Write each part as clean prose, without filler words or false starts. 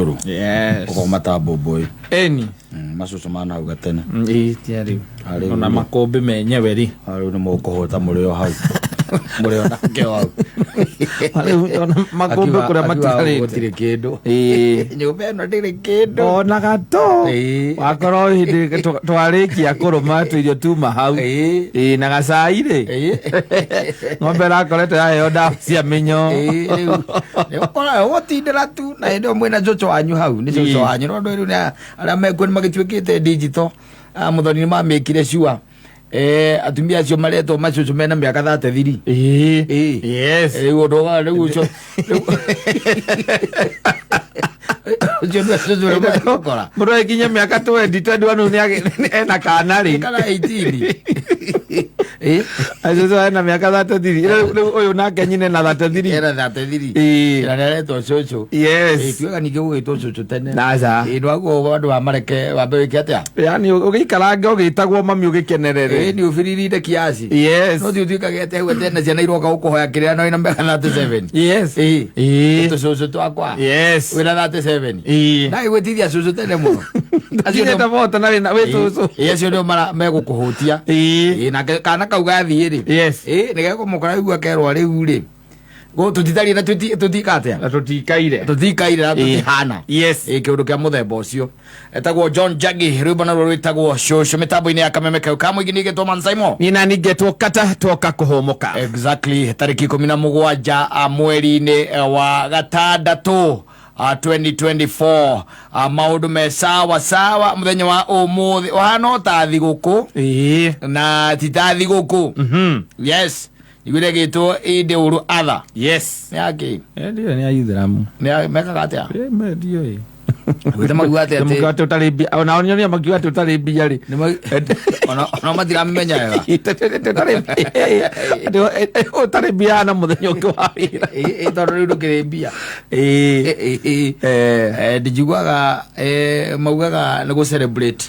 Rũrũ. Yes. Ũkoma ta mbũmbũĩ. Eni. Macucu ma nahau gatene. Ĩĩ tia rĩu. Arĩu Ona rĩ. makũmbĩ menyewe rĩ. Rĩu nĩ mũkũhũta mũrĩ o hau. Mũrĩ o nake o hau. Rĩu ona makũmbĩ kũrĩa matigarĩte. Gũtirĩ kĩndũ. Ĩĩ. Nyũmba ĩno ndĩrĩ kĩndũ. Ona gato. Ĩĩ. Wakorwo hĩndĩ twarĩkia kũrũma tũirio tuma hau. Ĩĩ. Ĩĩ na gacai rĩ. Ĩĩ. Ng'ombe ĩrakoretwo yaheo ndawa cia mĩnyoo. Ĩĩ, rĩu nĩ ũkoraga ũgũtindĩra tu na hĩndĩ ĩyo mwĩna cũcũ wanyu hau nĩ cũcũ Ĩĩ. wanyu no rĩu nĩ arĩa mekuo nĩ magĩtuĩkĩte digital. Ah, mũthoni nĩ mamĩkire sure. Atumia acio maretwo macũcũ mena mĩaka 33. Ĩĩ. Ĩĩ. Yes. Rĩu ũndũ wa rĩu ũcio rĩu ũcio nĩwe cũcũ ũrĩa mũgũkora. Mũndũ agĩkinyia mĩaka 20 21 ena kana rĩ. Kana 18. Ĩĩ. Cũcũ ena mĩaka 33. Rĩu ũyũ nake nyina ena 33. Ena 33. Ĩĩ. Na nĩaretwo cũcũ. Yes. Tuĩka ningĩ gũgĩtwo cũcũ tene. Naca. Ĩĩ ndwaguo andũ a mareke wambe wĩke atĩa? Yani ũgĩikarange ũgĩtagwo mami ũgĩkenerere. Ĩĩ nĩ ũbiririnde kiasi. Yes. No ti ũtuĩkage atĩ hau atĩ na ciana iroka gũkũhoya kĩrĩa no ina mĩaka 37. Yes. Ĩĩ. Ĩĩ. Tũcũcũ twakwa. Yes. Wĩna 37. Ĩĩ. Ndagĩgwĩtithia cũcũ tene mũno. Acio Kinyĩte nĩo- bota na wĩna wĩ cũcũ. Ĩĩ, acio nĩo megũkũhũtia. Ĩĩ. Ĩĩ, nake kana kau gathiĩ rĩ. Yes. Ĩĩ, nĩgekũmũkora rĩu akerwo rĩu rĩ. Tũtitariĩ na tũtika atĩa? Na tũtikaire. Tũtikaire na Ĩĩ. tũtihana. Yes. Ĩĩ, kĩũndũ kĩa mũthemba ũcio. Etagwo John Jagi, rwĩmbo naruo rwĩtagwo Cũcũ mĩtambo-inĩ ya kameme kau ka mũingĩ nĩgetwo Mansaimo. Niĩ nani ngetwo kata twoka kũhũmũka. Exactly, tarĩki 17 mweri-inĩ wa gatandatũ 2024. Maũndũ me sawa sawa mũthenya wa ũmũthĩ ũhana o ta thigũkũ. Ĩĩ. Na ti ta thigũkũ. Yes, iguire gĩtwo Eid ul Adha. Yes. Nĩ yakĩ? Ndio nĩ aithĩramu. Nĩ mekaga atĩa? Ndio ĩ. Gwĩta makiuga atĩa atĩ Makiuga atĩ ũtarĩ mbia ona onio makiuga atĩ ũtarĩ mbia rĩ. Ona matiramenya wega. Ũtarĩ mbia na mũthenya ũngĩ wa wĩra. Ĩĩ, tondũ rĩu ndũkĩrĩ mbia. Ĩĩ. Ĩĩ, ĩĩ. Eh. Ndinjiguaga maugaga nĩ gũ celebrate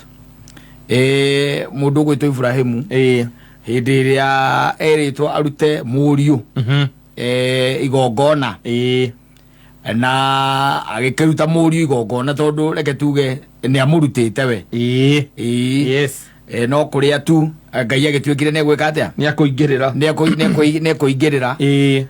mũndũ ũgwĩtwo Ibrahimu Ĩĩ. hĩndĩ ĩrĩa erĩtwo arute mũriũ igongona. Ĩĩ. Na agĩkĩruta mũriũ igongona tondũ reke tuge nĩ amũrutĩte we. Ĩĩ. Ĩĩ. Yes. No kũrĩa tu Ngai agĩtuĩkire nĩ egwĩka atĩa? Nĩ akũingĩrĩra. Nĩ ekũingĩrĩra. Ĩĩ.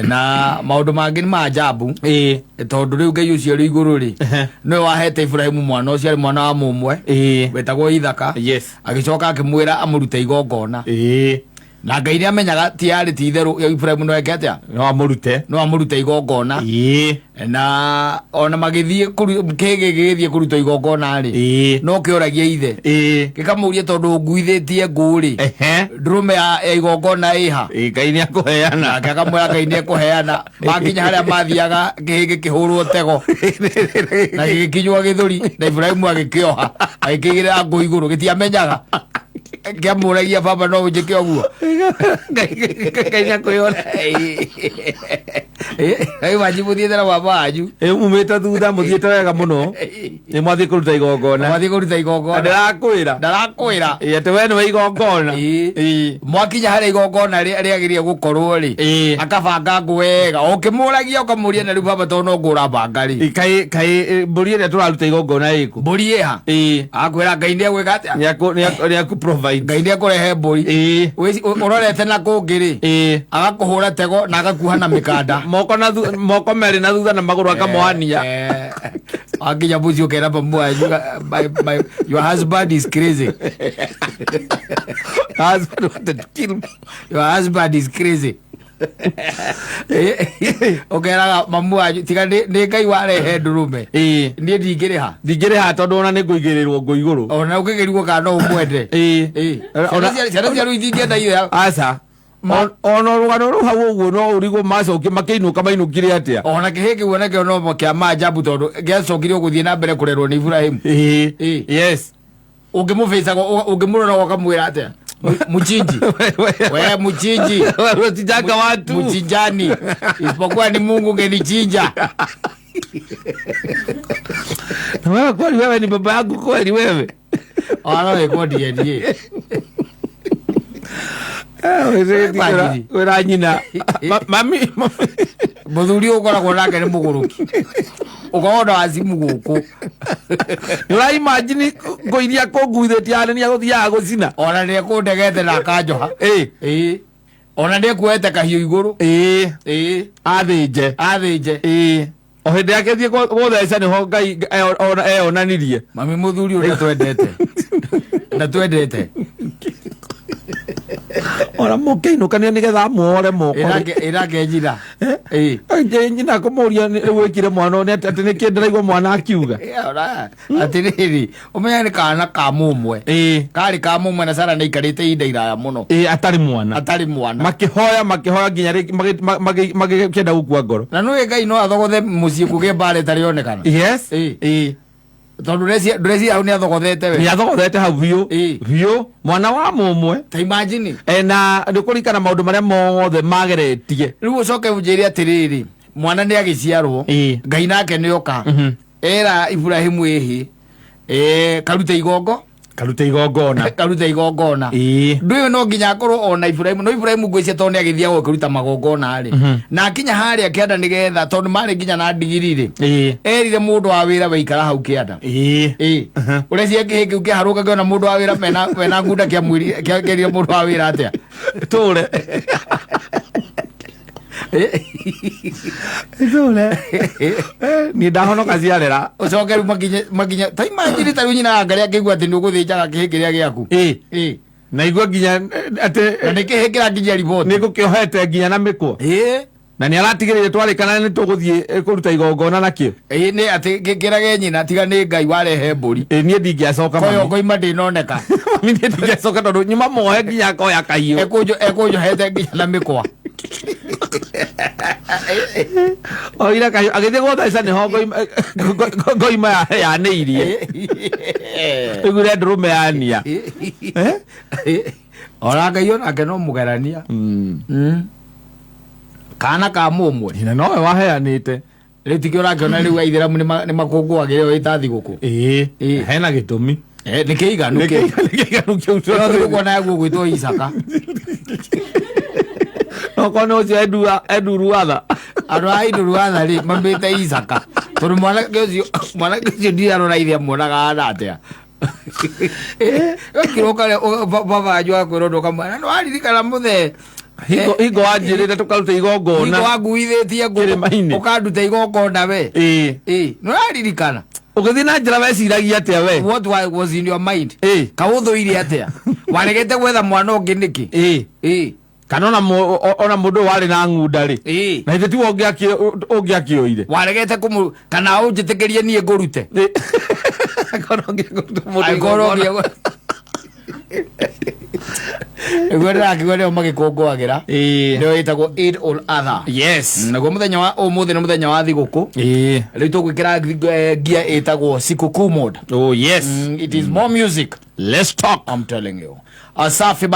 Na maũndũ mangĩ nĩ ma ajabu. Ĩĩ. Tondũ rĩu Ngai ũcio ũrĩ igũrũ rĩ Ehe. nĩwe wahete Ibrahimu mwana ũcio arĩ mwana wa mũmwe Ĩĩ. wetagwo Ithaka. Yes. Agĩcoka akĩmwĩra amũrute igongona. Ĩĩ. Na Ngai nĩ amenyaga ti yarĩ ti itherũ Ibrahimu no eke atĩa? No amũrute. No amũrute igongona. Ĩĩ. Na ona magĩthiĩ kĩgĩ gĩgĩthiĩ kũrutwo igongona rĩ Ĩĩ. no kĩoragia ithe. Ĩĩ. Gĩkamũria tondũ nguithĩtie ngũ rĩ Ehe. ndũrũme ya igongona ĩha? Ĩĩ, Ngai nĩ akũheana. Nake akamwĩra Ngai nĩ ekũheana. Makinya harĩa mathiaga kĩhĩ gĩkĩhũrwo tego na gĩgĩkinywo gĩthũri na Ibrahimu agĩkĩoha agĩkĩigĩrĩra ngũ igũrũ gĩtiamenyaga kĩamũragia baba no ũnjĩke ũguo. Ngai nĩ akũheana. Rĩu wanyu mũthiĩte na baba wanyu. Ĩ mumĩte thutha mũthiĩte wega mũno. Nĩ mwathiĩ kũruta igongona. Mwathiĩ kũruta Na igongona. ndĩrakwĩra. Ndarakwĩra. Ĩ atĩ we nĩwe igongona. Ĩĩ. Ĩĩ. Mwakinya harĩa igongona rĩagĩrĩire gũkorwo rĩ Ĩĩ. akabanga ngũ wega ũkĩmũragia ũkamũria na rĩu baba tondũ no ngũ ũrabanga rĩ. Ĩ, kaĩ kaĩ mbũri ĩrĩa tũraruta igongona ĩkũ? Mbũri ĩha? Ĩĩ. Akwĩra Ngai nĩ egwĩka atĩa? Nĩ akũ provide. Ngai nĩ ekũrehe mbũri. Ĩĩ. Ũrorete na kũngĩ rĩ Ĩĩ. agakũhũra tego na agakuha na mĩkanda. Moko na moko merĩ na thutha na magũrũ akamohania. Wakinya mũciĩ ũkera mamu wanyu your husband is crazy. Husband wanted to kill me. Your husband is crazy. Ũkeraga mamu wanyu tiga nĩ Ngai warehe ndũrũme Ĩĩ. niĩ ndingĩrĩha. Ndingĩrĩha tondũ ona nĩ ngũigĩrĩrwo ngũ igũrũ. Ona ũkĩgerio kana no ũmwende. Ĩĩ. Ĩĩ. Ona- Ciana cia rĩu itingĩenda ithe. Aca. Ona rũgano rũu hau ũguo no ũrigwo macokia makĩinũka mainũkire atĩa. Ona kĩhĩ kĩu onakĩo no kĩa maajabu tondũ gĩacokire gũthiĩ na mbere kũrerwo nĩ Ibrahimu. Ĩĩ. Ĩĩ. Yes. Ũngĩmũbĩcaga ũngĩmũrora ũkamwĩra atĩa? Mchinji. We mchinji. Unachinjanga watu. Mchinjani. Isipokuwa ni Mungu ungenichinja. Na wewe kweli wewe ni baba yangu kweli wewe. Ona wĩkwo DNA. Wĩra wĩra nyina. Mami. Mũthuri ũyũ ũkoragwo nake nĩ mũgũrũki. Ũkorwo na wazimu gũkũ. Nĩ ũraimagine ngũ iria kũnguithĩtie haha nĩ agũthiaga gũcina. Ona nĩ ekũndegete na akanjoha. Ĩ. Ĩĩ. Ona nĩ ekuoete kahiũ igũrũ. Ĩ. Ĩĩ. Athĩnje. Athĩnje. Ĩ. O hĩndĩ yake thiĩ gũtheca nĩho Ngai eyonanirie. Mami mũthuri ũrĩa twendete. Ndatwendete. Ona mũkĩinũkania nĩgetha amuore moko. Ĩrake njira. Ĩĩ. Ĩ, nyina kũmũria wĩkire mwana ũyũ nĩ atĩ nĩkĩ ndĩraigua mwana akiuga. Ora, atĩrĩrĩ, ũmenye nĩ kana ka mũmwe. Ĩ. Karĩ ka mũmwe na Sara nĩ aikarĩte ihinda iraya mũno. Ĩ, atarĩ mwana. Atarĩ mwana. Makĩhoya nginya rĩngĩ magĩkĩenda gũkua ngoro. Na nĩũĩ Ngai no athogothe mũciĩ kũgĩe mbara ĩtarĩ yonekana. Yes. Ĩ. Ĩ. Tondũ ndũreciria hau nĩ athogothete we. Nĩ athogothete hau biũ. Ĩ. Biũ. Mwana wa mũmwe. Ta imagine. Na nĩ ũkũririkana maũndũ marĩa mothe mageretie. Rĩu ũcoke ũnjĩre atĩrĩrĩ, mwana nĩ agĩciarwo. Ĩ. Ngai nake nĩ oka. Era Ibrahimu ĩhĩ. Karute igongo. Karute igongona. Karute igongona. Ĩ. Ndũ ũyũ no nginya akorwo ona Ibrahimu, no Ibrahimu ngwĩciria tondũ nĩ agĩthiaga gũkĩruta magongona rĩ. Na akinya harĩa kĩanda nĩgetha tondũ marĩ nginya na ndigiri rĩ. Ĩ. Erire mũndũ wa wĩra weikara hau kĩanda. Ĩ. Ĩ. Ũreciria kĩhĩ kĩu kĩaharũka kĩona mũndũ wa wĩra mena ngunda kĩamwĩrire, kĩerire mũndũ wa wĩra atĩa? Tũre. Tũre. Niĩ ndahonoka ciarera. Ũcoke rĩu makinye ta imagine ta rĩu nyina wa Ngarĩ akĩigua atĩ nĩ ũgũthĩnjaga kĩhĩ kĩrĩa gĩaku. Ĩ. Ĩ. Na igua nginya atĩ Na nĩ kĩhĩ kĩrakinyia riboti. nĩ ngũkĩohete nginya na mĩkwa. Ĩ. Na nĩ aratigĩrĩire twarĩkana nĩ tũgũthiĩ kũruta igongona nakĩo. Ĩ, nĩ atĩ kĩrage nyina tiga nĩ Ngai warehe mbũri. Ĩ, niĩ ndingĩacoka Koyo mami. ngoima ndĩnoneka. Mami niĩ ndingĩacoka tondũ nyuma mohe nginya akoya kahiũ. Ekũnjohete nginya na mĩkwa. Oire kahiũ agĩthiĩ gũtheca nĩho ngoima yanĩirie. Ĩguire ndũrũme yania. Ona Ngai onake no mũgerania. Kana ka mũmwe. Nyina nowe waheanĩte. Rĩu tikĩo ũrakĩona rĩu aithĩramu nĩ makũngũagĩra ĩyo ĩta thigũkũ. Ĩ. Ĩ. Hena gĩtũmi. Nĩ kĩiganu Nĩ kĩu. kĩiganu kĩu. Ĩyo thigũkũ ona yaguo gwĩtwo Isaka. Okorwo nĩ ũcio Enduruatha. Andũ a Enduruatha rĩ mamĩte Isaka. Tondũ mwanake ũcio ndirarora ithe amuonaga ahana atĩa. Ũkĩroka baba wanyu akwĩra ũndũ ũkamwĩra, nĩ waririkana mũthee. Hingo wanjĩrĩre tũkarute igongona. Hingo wanguithĩtie ngũ Kĩrĩma-inĩ. ũkanduta igongona we. Ĩ. Ĩ, nĩ ũraririkana? Ũgĩthiĩ na njĩra weciragia atĩa we? What was in your mind? Ĩ. Kaũthũire atĩa? Waregete gwetha mwana ũngĩ nĩkĩ? Ĩ. Ĩ. Kana ona mũndũ warĩ na ng'unda rĩ. Ĩ. Na ithe tiwe ũngĩakĩoire. Waregete kũmũ kana ũnjĩtĩkĩrie niĩ ngũrute. Ĩ. Korwo ũngĩakĩruta mũndũ Angĩkorwo igongona. Nĩguo ndĩrakiuga nĩo magĩkũngũagĩra. Ĩ. Nĩyo ĩtagwo Eid ul Adha. Yes. Naguo mũthenya wa ũmũthĩ nĩ mũthenya wa thigũkũ. Ĩ. Rĩu tũgwĩkĩra ngia ĩtagwo Sikukuu mode. Oh yes. It is more music. Let's talk. I'm telling you. Asafi.